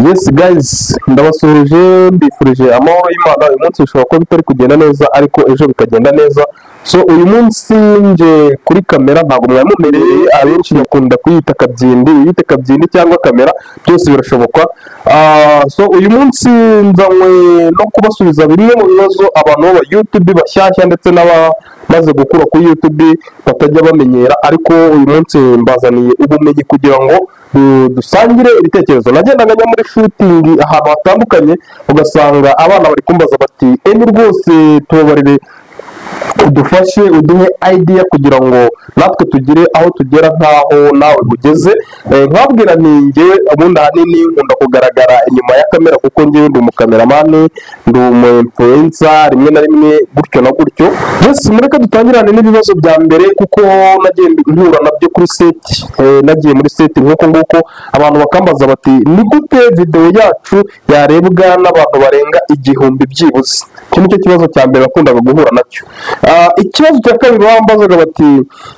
Yes guys, ndabasuhuje, mbifurije amahoro y'Imana. Uyu munsi bishobora kuba bitari kugenda neza, ariko ejo bikagenda neza. So uyu munsi nje kuri kamera, ntabwo mwamumereye. Abenshi bakunda kuyita kabyindi, uyite kabyindi cyangwa kamera, byose birashoboka. So uyu munsi nzanywe no kubasubiza bimwe mu bibazo abantu b'aba YouTube bashyashya ndetse n'abamaze gukura kuri YouTube batajya bamenyera, ariko uyu munsi mbazaniye ubumenyi kugira ngo dusangire ibitekerezo. Nagendaga njya muri shooting ahantu hatandukanye, ugasanga abana bari kumbaza bati: "Emi, rwose tubabarire, udufashe, uduhe idea kugira ngo natwe tugire aho tugera nk'aho nawe ugeze." Nkabwira ni njyewe ubundi ahanini nkunda kugaragara inyuma ya kamera, kuko njyewe ndi umukameramani, ndi umu influencer rimwe na rimwe, gutyo na gutyo. Yes, mureke dutangirane n'ibibazo bya mbere, kuko nagiye mpura nabyo kuri set. Nagiye muri set nk'uko nguko, abantu bakambaza bati: "Ni gute video yacu yarebwa n'abantu barenga 1000 byibuze?" Icyo nicyo kibazo cya mbere nakundaga guhura nacyo. Ikibazo cya kabiri bambazaga bati: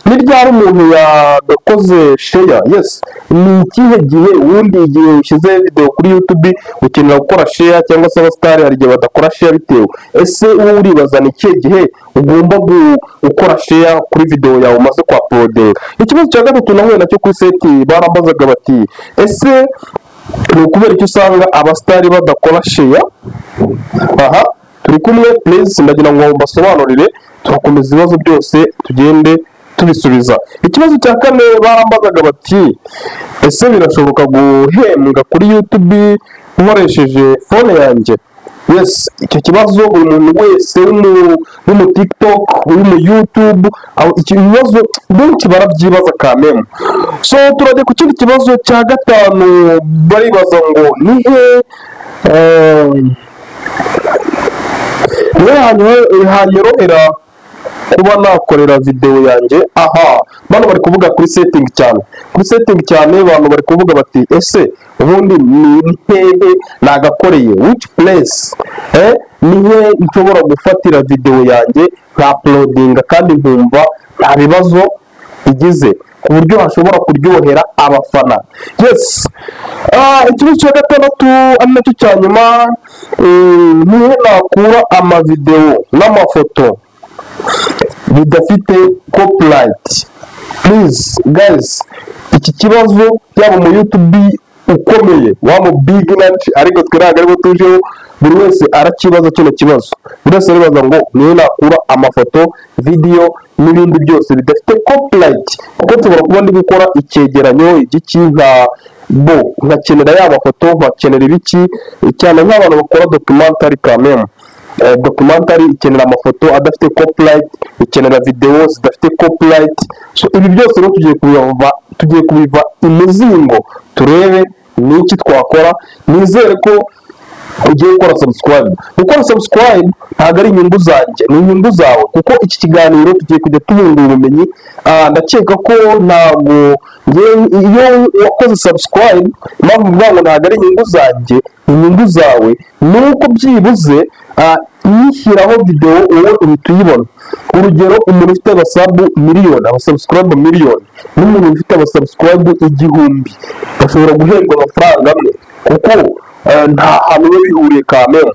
"Ni ryari umuntu yagakoze share?" Yes, ni ikihe gihe ubundi, igihe ushyize video kuri YouTube ukenera gukora share, cyangwa se abasitari hari igihe badakora share bitewe? Ese wowe uribaza ni ikihe gihe ugomba gukora share kuri video yawe umaze kwa uploadinga? Ikibazo cya gatatu nahuye nacyo kuri set, barambazaga bati: "Ese ni ukubera icyo usanga abasitari badakora share?" Aha turi kumwe, please, ndagira ngo mbasobanurire. Turakomeza ibibazo byose tugende tubisubiza. Ikibazo cya kane barambazaga bati: "Ese birashoboka guhembwa kuri YouTube nkoresheje phone yanjye?" Yes, icyo kibazo buri muntu wese w'umu TikTok, w'umu YouTube, aho icyo bibazo benshi barabyibaza kameme. So turajya ku kindi kibazo cya gatanu, baribaza ngo ni he hanyorohera kuba nakorera videwo yanjye? Aha bano bari kuvuga kuri setting cyane, kuri setting cyane. Abantu bari kuvuga bati: "Ese ubundi ni hehe nagakoreye, which place, ni he nshobora gufatira videwo yanjye nka uploadinga kandi nkumva nta bibazo igize, ku buryo hashobora kuryohera abafana?" Yes. Ikibazo cya gatandatu ari nacyo cya nyuma, nihe nakura amavidewo n'amafoto bidafite copyright? Please guys, iki kibazo yaba mu YouTube ukomeye wa mu big notch, ariko twe ntabwo ariko tujeho, buri wese arakibaza kino kibazo. Buri wese aribaza ngo nihe nakura amafoto, video n'ibindi byose bidafite copyright, kuko nshobora kuba ndi gukora icyegeranyo igiki nka bo, nkakenera ya mafoto, nkakenera ibiki, cyane nk'abantu bakora documentary. Kameme documentary ikenera amafoto adafite copyright, ikenera video zidafite copyright. So ibi byose rero tugiye kubiva imizingo, turebe ni iki twakora. Nizere ko ugiye gukora subscribe. Gukora subscribe ntabwo ari inyungu zanjye, ni inyungu zawe, kuko iki kiganiro tugiye kujya tubungura ubumenyi. Ndakeka ko ntabwo iyo wakoze subscribe, impamvu mvuga ngo ntabwo ari inyungu zanjye, ni inyungu zawe, ni uko byibuze nishyiraho video wowe uhita uyibona. Urugero, umuntu ufite aba sub miliyoni, aba subscribe miliyoni, n'umuntu ufite aba subscribe 1000 bashobora guhembwa amafaranga amwe, kuko nta hantu biba bihuriye kamere.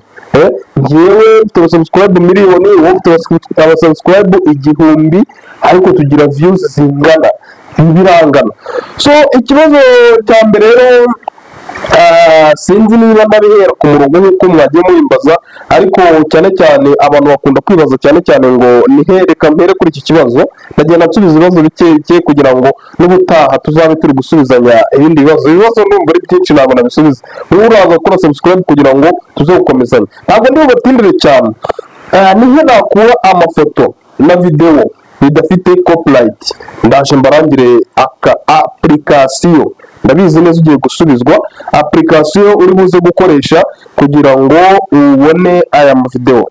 Njyewe mfite aba subscribe miliyoni, wowe ufite aba subscribe 1000, ariko tugira views zingana, birangana. So ikibazo cya mbere rero, sinzi niba ndabihera ku murongo nk'uko mwagiye mubimbaza, ariko cyane cyane abantu bakunda kwibaza cyane cyane ngo ni he. Reka mpere kuri iki kibazo. Ndagenda nsubiza ibibazo bike bike kugira ngo n'ubutaha tuzabe turi gusubizanya ibindi bibazo. Ibibazo ndumva ari byinshi, ntabwo nabisubiza. Wowe uraza gukora subscribe kugira ngo tuze gukomezanya, ntabwo ndi bubatindire cyane. Ni he nakura amafoto na videwo bidafite copyright? Ndaje mbarangire aka application. Ndabizi neza ugiye gusubizwa application uri buze gukoresha kugira ngo ubone aya mavideo.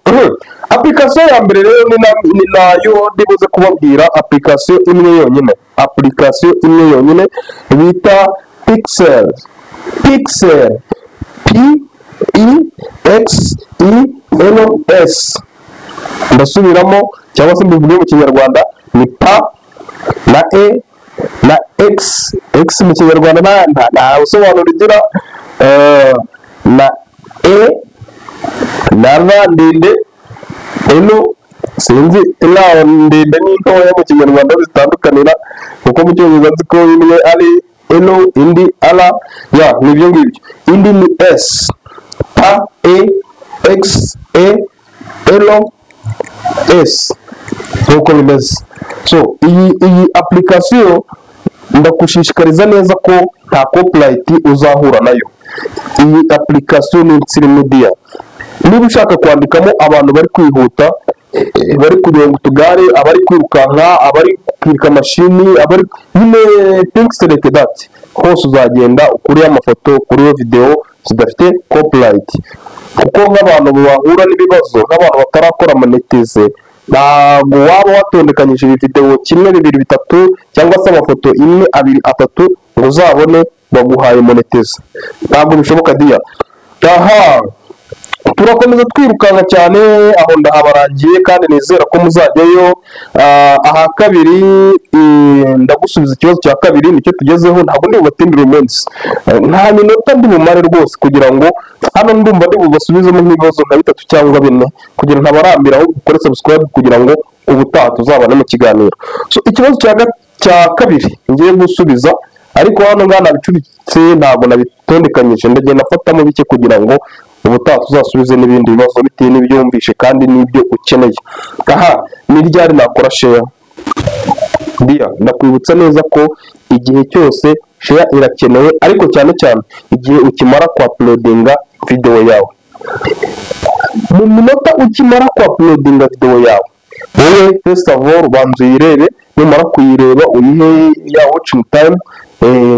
Application ya mbere rero ni nayo ndi buze kubabwira, application imwe yonyine, application imwe yonyine bita Pixel. Pixel, P I X E L S. Ndasubiramo cyangwa se mbivuge mu Kinyarwanda, ni P na E na X. X mu Kinyarwanda nta busobanuro igira. Na R ndende, L, sinzi L ndende n'intoya mu Kinyarwanda zitandukanira, kuko mu Cyongereza nzi ko imwe ari L, indi R. Ya, ni ibyo ngibyo. Indi ni S, P, E, X, E, L, S, nk'uko bimeze. So iyi application ndagushishikariza neza ko nta copyright uzahura nayo. Iyi application ni insirimedia. Niba ushaka kwandikamo abantu bari kwihuta, bari kunyonga utugare, abari kwirukanka, abari kwirika mashini, abari nyine things like that, hose uzagenda ukuriyo amafoto, ukuriyo video zidafite copyright. Kuko nk'abantu bahura n'ibibazo, nk'abantu batarakora monetize, ntabwo waba watondekanyije ibi video kimwe, bibiri, bitatu, cyangwa se amafoto imwe, abiri, atatu, ngo uzabone baguhaye monetize. Ntabwo bishoboka, dear. Aha turakomeza twirukanka cyane. Aho ndahabarangiye kandi nizera ko muzajyayo. Aha kabiri, ndagusubiza ikibazo cya kabiri, nicyo tugezeho. Ntabwo ndi bubatindire uyu munsi. Nta minota ndi bumare rwose, kugira ngo hano ndumva ndi bubasubizemo nk'ibibazo nka bitatu cyangwa bine, kugira ntabarambira, ahubwo ukore subscribe kugira ngo ubutaha tuzabane mu kiganiro. So ikibazo cya kabiri ngiye gusubiza, ariko hano ngaha nabicuritse, ntabwo nabitondekanyije, ndagenda mfatamo bike kugira ngo ubutaha tuzasubize n'ibindi bibazo bitewe n'ibyo wumvishe kandi n'ibyo ukeneye. Aha ni ryari nakora share? Dear, ndakwibutsa neza ko igihe cyose share irakenewe, ariko cyane cyane igihe ukimara kwa uploadinga video yawe. Mu minota ukimara kwa uploadinga video yawe, wowe first of all banza uyirebe. Numara kuyireba, uyihe ya watching time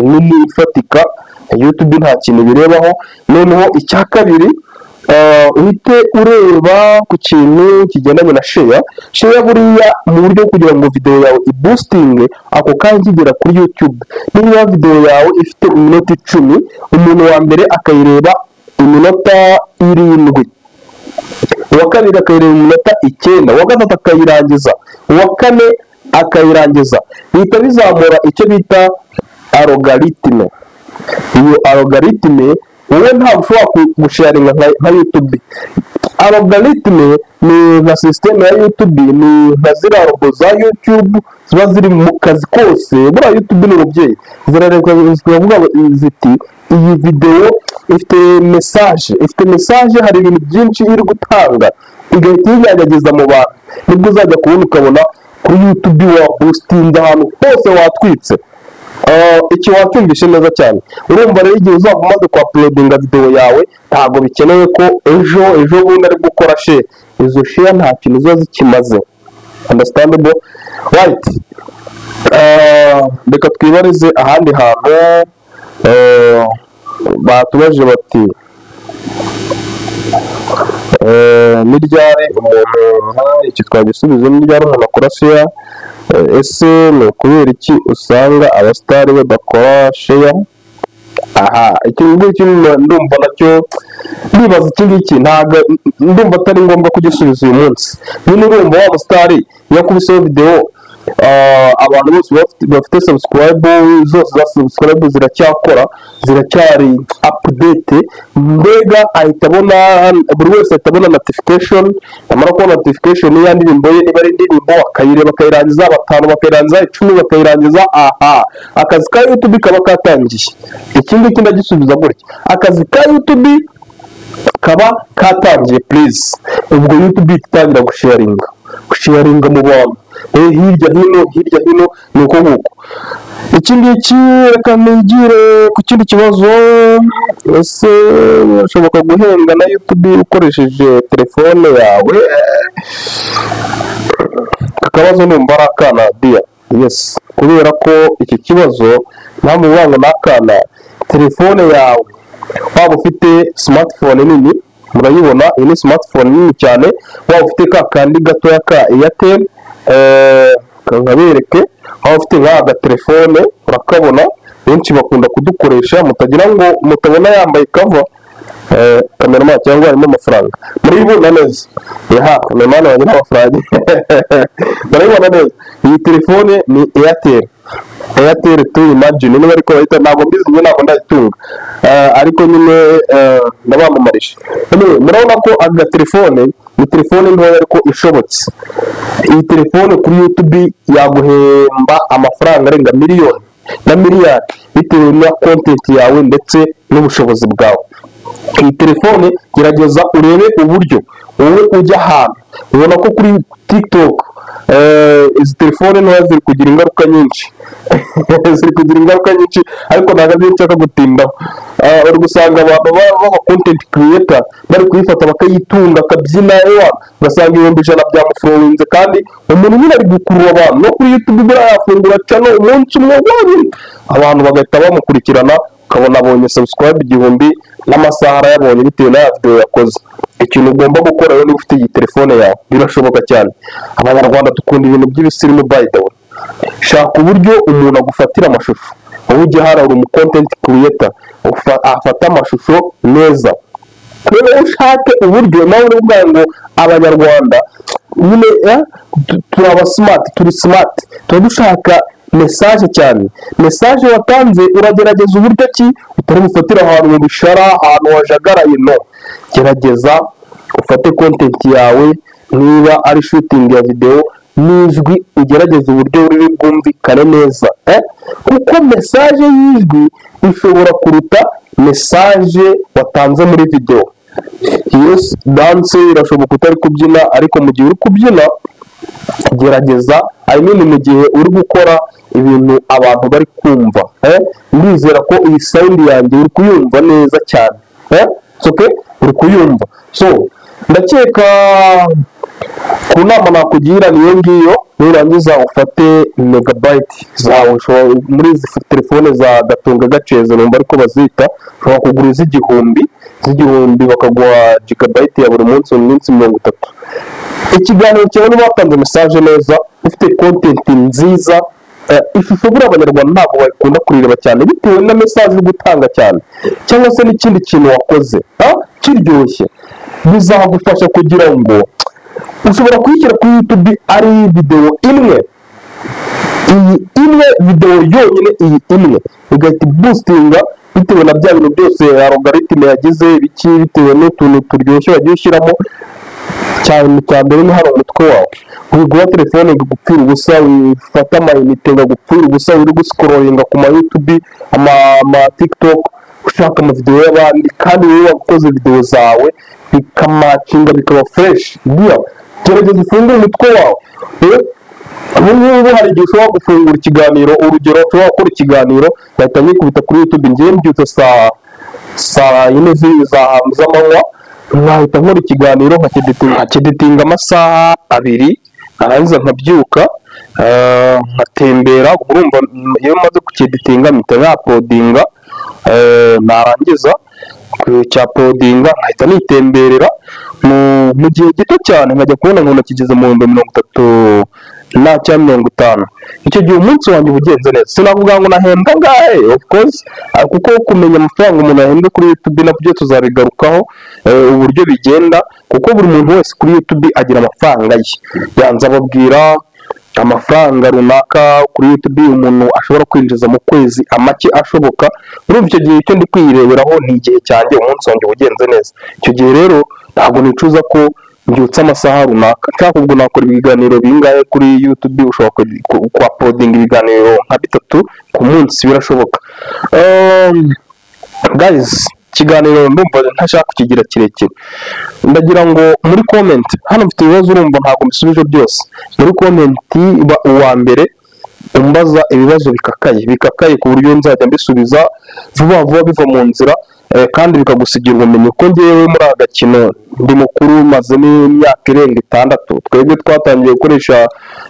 nini ifatika. YouTube nta kintu birebaho. Noneho icya kabiri, uhite ureba ku kintu kigendanye na share. Share buriya mu buryo kugira ngo video yawe iboostinge ako kanya kigera kuri YouTube. Niba video yawe ifite iminota 10, umuntu wa mbere akayireba iminota 7, uwa kabiri akayireba iminota 9, uwa gatatu akayirangiza, uwa kane akayirangiza, bihita bizamura icyo bita algorithm. Iyo algorithm, wowe ntabwo ushobora gusharinga nka YouTube. Algorithm ni nka system ya YouTube, ni nka ziriya robot za YouTube ziba ziri mu kazi kose. Buriya YouTube ni umubyeyi, zirareka zikavuga ziti: "Iyi video ifite message, ifite message, hari ibintu byinshi iri gutanga," igahita yinyanyagiza mu bantu. Nibwo uzajya kubona ukabona kuri YouTube wa boostinze ahantu hose, watwitse. Iki wacyumvishe neza cyane. Urumva rero, igihe uzaba umaze kwa uploadinga video yawe, ntabwo bikenewe ko ejo ejo bundi ari gukora share. Izo share nta kintu ziba zikimaze. Understandable, right? Reka twibarize ahandi hantu. Batubajije bati: "Ni ryari umuntu?" Iki twagisubizo: ni ryari umuntu akora share? Ese ni ukubera iki usanga abasitari badakora share? Aha iki ngiki ndumva nacyo ndibaza. Iki ngiki ntabwo ndumva atari ngombwa kugisubiza uyu munsi. Nyine urumva, wa musitari iyo akubiseho videwo, abantu bose bafite subscribe zose, za subscribe ziracyakora, ziracyari update. Mbega ahita abona, buri wese ahita abona notification. Amara kubona notification ya ndirimbo ye, niba ari indirimbo, akayireba akayirangiza, batanu bakayirangiza, 10 bakayirangiza. Aha akazi ka YouTube kaba katangiye. Iki ngiki ndagisubiza gutya: akazi ka YouTube kaba katangiye, please. Ubwo YouTube ihita itangira gusharinga mu bantu, hirya hino, hirya hino, ni uko nguko. Iki ngiki reka nigire ku kindi kibazo. Ese birashoboka guhembwa na YouTube ukoresheje telefone yawe? Aka kabazo numva ari akana, dear. Yes, kubera ko iki kibazo mpamvu uvuga ngo ni akana, telefone yawe, waba ufite smartphone nini, murayibona iyi ni smartphone nini cyane, waba ufite ka kandi gatoya ka Airtel, nkabereke, waba ufite nk'aka gatelefone, urakabona, benshi bakunda kudukoresha, mutagira ngo mutabona yambaye cover, cameraman, cyangwa harimo amafaranga. Murayibona neza. Yaha cameraman wanjye nta mafaranga. Murayibona neza, iyi telefone ni Airtel. Airtel 2 Imagine niba ariko bahita, ntabwo mbizi njye, ntabwo ndayitunga. Ariko nyine ndabamamarije. Anyway, murabona ko aga telefone ni telefone ntoya ariko ishobotse. Iyi telefone kuri YouTube yaguhemba amafaranga arenga miliyoni na miliyari bitewe na content yawe ndetse n'ubushobozi bwawe. Iyi telefone, gerageza urebe uburyo wowe ujya ahantu ubona ko kuri TikTok, izi telefone ntoya ziri kugira ingaruka nyinshi, ziri kugira ingaruka nyinshi, ariko ntabwo ari nshaka gutindaho. Uri gusanga abantu b'aba content creator bari kuyifata bakayitunga, akabyina, ewa, ugasanga 100,000 byamufollowinze, kandi umuntu nyine ari gukurura abantu no kuri YouTube. Buriya yafungura channel umunsi umwe wonyine, abantu bagahita bamukurikirana, ukabona abonye subscribe 1000 n'amasaha arayabonye bitewe na ya video yakoze. Ikintu ugomba gukora rero, niba ufite iyi telefone yawe, birashoboka cyane. Abanyarwanda dukunda ibintu by'ibisirimu, by the way. Shaka uburyo umuntu agufatira amashusho, wowe ujya hariya uri umu content creator, afata amashusho neza. Noneho ushake uburyo nawe uri kuvuga ngo Abanyarwanda nyine, turi aba smart, turi smart, tuba dushaka message cyane. Message watanze, uragerageza uburyo ki utari bufatire ahantu mu bishara, ahantu wajagaraye. No gerageza ufate content yawe, niba ari shooting ya video n'ijwi, ugerageze uburyo ruri bwumvikane neza, Kuko message y'ijwi ishobora kuruta message watanze muri video. Yes, dance irashoboka utari kubyina, ariko mu gihe uri kubyina gerageza, I mean, mu gihe uri gukora ibintu abantu bari kumva, Ndizera ko iyi sound yanjye uri kuyumva neza cyane, It's okay? Uri kuyumva. So ndakeka ku nama nakugira niyo ngiyo. Nurangiza ufate megabyte zawe. Muri izi telefone za gatunga gaceza, numva ariko bazita, ushobora kugura iz'igihumbi, bakaguha gigabyte ya buri munsi mu minsi 30. Ikiganiro cyawe, niba watanze message neza, ufite content nziza, ishusho buriya Abanyarwanda ntabwo bakunda kurireba cyane bitewe na message uri gutanga cyane, cyangwa se n'ikindi kintu wakoze kiryoshye, bizagufasha kugira ngo ushobora kuyishyira kuri YouTube ari video imwe, iyi imwe video yonyine, iyi imwe igahita iboostinga bitewe na bya bintu byose algorithm yagize ibiki, bitewe n'utuntu turyoshye wagiye ushyiramo cyane. Cya mbere ni hano umutwe wawe, wigura telefone ngo igupfire ubusa, wifata amayinite ngo agupfire ubusa, uri guscrollinga ku ma YouTube, ama TikTok, ushaka amavidewo y'abandi kandi wowe wakoze videwo zawe bikamatchinga, bikaba fresh. Buriya gerageza ufungure umutwe wawe. Ubu ngubu hari igihe ushobora gufungura ikiganiro, urugero ushobora gukora ikiganiro ngahita nyikubita kuri YouTube. Ngiye mbyutse saa yine z'amanywa, nkahita nkora ikiganiro, nkacyeditinga amasaha 2, narangiza nkabyuka, nkatembera. Urumva, iyo maze kucyeditinga mpita nyauploadinga, narangiza kucyauploadinga nkahita nitemberera mu gihe gito cyane, nkajya kubona nkabona kigeze mu 30,000 na cyangwa 50. Icyo gihe umunsi wanjye uba ugenze neza. Sinavuga ngo nahembwa angahe, of course, kuko kumenya amafaranga umuntu ahembwa kuri YouTube nabyo tuzabigarukaho, uburyo bigenda, kuko buri muntu wese kuri YouTube agira amafaranga ye. Yanze ababwira amafaranga runaka kuri YouTube umuntu ashobora kwinjiza mu kwezi, amake ashoboka. Urumva, icyo gihe icyo ndi kwireberaho ni igihe cyanjye, umunsi wanjye uba ugenze neza. Icyo gihe rero ntabwo nicuza ko mbyutse amasaha runaka nshaka. Ubwo nakora ibiganiro bingahe kuri YouTube? Ushobora kuuploadinga ibiganiro nka bitatu ku munsi, birashoboka. Guys, ikiganiro ndumva ntashaka kukigira kirekire. Ndagira ngo muri comment hano, mfite ibibazo, urumva ntabwo mbisubije byose. Muri comment ba uwa mbere umbaza ibibazo bikakaye bikakaye, ku buryo nzajya mbisubiza vuba vuba biva mu nzira, kandi bikagusigira ubumenyi, kuko ngewe muri aka gakino ndi mukuru, maze n'imyaka irenga 6. Twebwe twatangiye gukoresha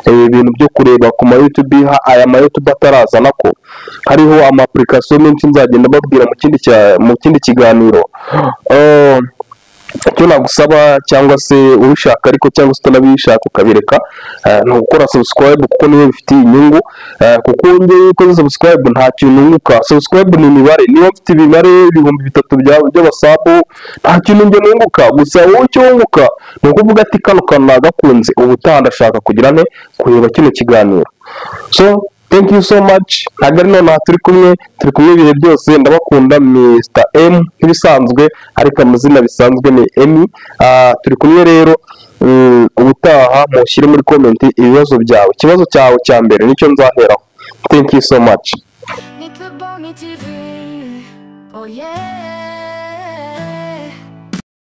ibintu byo kureba ku ma YouTube, aya ma YouTube atarazana ko hariho ama application menshi nzagenda mbabwira mu kindi kiganiro. Icyo nagusaba, cyangwa se ubishaka ariko, cyangwa se utanabishaka ukabireka, ni ugukora subscribe, kuko niyo bifitiye inyungu, kuko ngewe iyo ukoze subscribe nta kintu nunguka. Subscribe ni imibare. Niba mfite imibare 3000 by'abasub, nta kintu njye nunguka. Gusa wowe icyo wunguka ni ukuvuga ati: "Kano kantu nagakunze, ubutaha ndashaka kugira nte kureba kino kiganiro." So Thank you so much. Ntabwo ari nonaha turi kumwe, turi kumwe ibihe byose. Ndabakunda, Mr M nk'ibisanzwe, ariko amazina bisanzwe ni Emi. Turi kumwe rero. Ubutaha mushyire muri comment ibibazo byawe. Ikibazo cyawe cya mbere nicyo nzaheraho. Thank you so much. Nitwe Boni TV, oh yeah.